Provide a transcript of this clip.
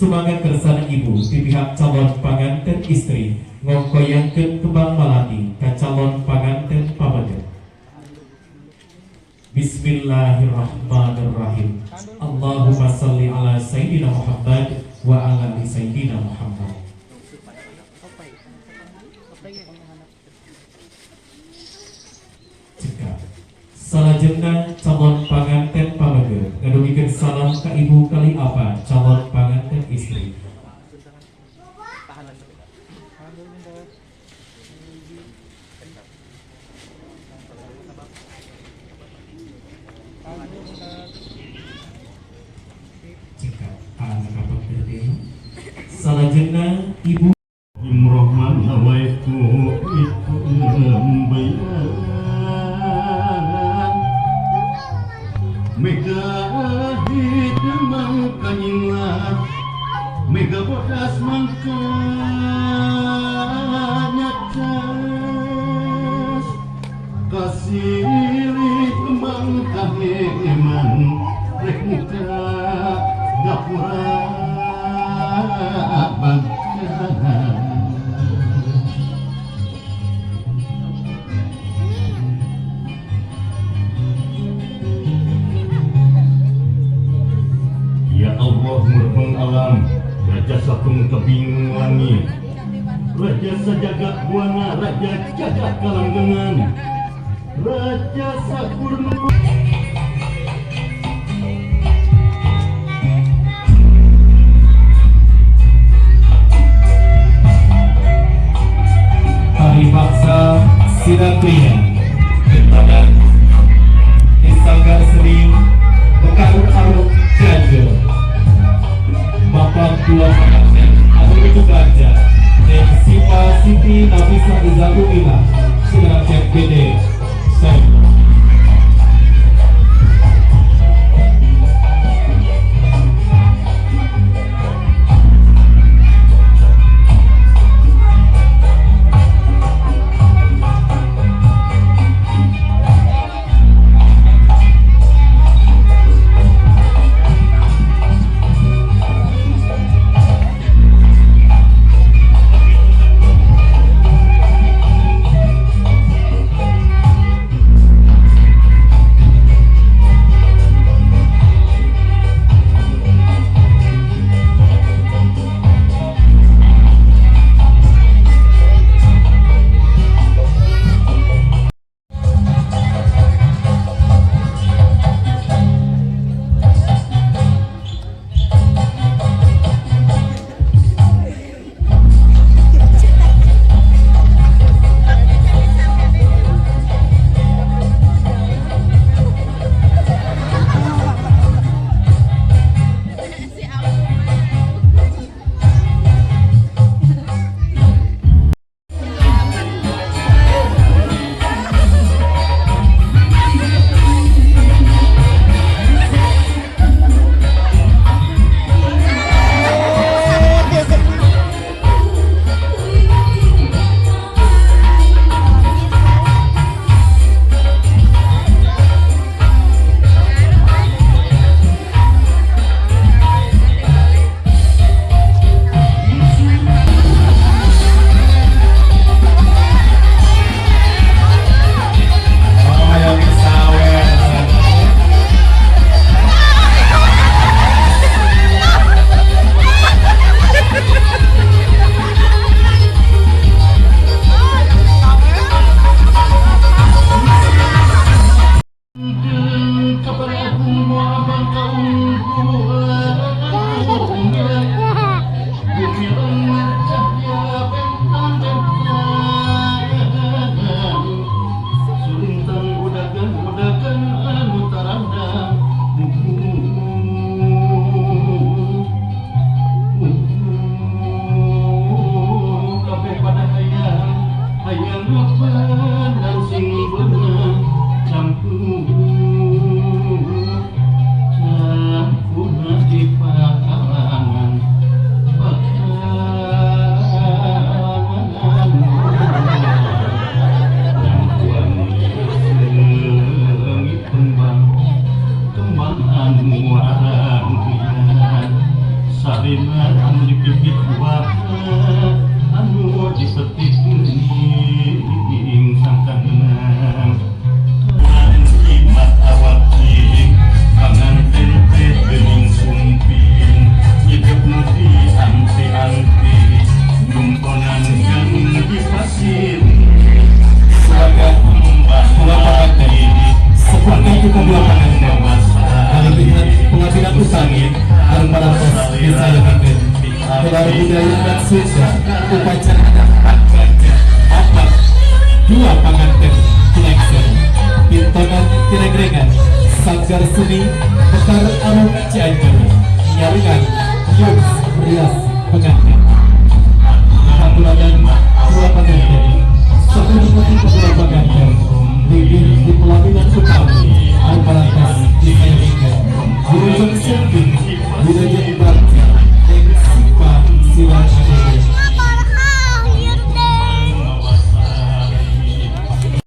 Sumangga kersana ibu di pihak calon panganten istri ngongkoyangkeun kembang malati ka calon panganten pameget. Bismillahirrahmanirrahim. Allahumma salli ala Sayyidina Muhammad wa ala ali Sayyidina Muhammad. Cekap. Salajengna calon panganten pameget ngadugikeun salam ka ibu kali apa calon panganten istri. Cekap. Anak apa berarti? Salajengna ibu Imrohman hawaitu itu embayan Mega hitam mangka nyinglar, mega bodas mangka nyacas, kasilih mangka heman rek muka gapura bagja. Ya Allah murbeng alam, Raja satung tebing langit, Raja sajagat buana, Raja jagat kalanggengan, Raja sakurnu. Tari Paksa Sinatria Berbadan di Sanggar Seni Bekarut Arut Cianjur. Bapak dua pengantin anu itu Bagja dan Sipa Siti Nafisa Izatulila Sedang Cek BD. panganten lengser. Pintonan ti rengrengan, Sanggar Seni Mekar Arum Cianjur, nyarengan Yums Rias Pengantin. Haturanan dua pengantin, satu bupati kedua.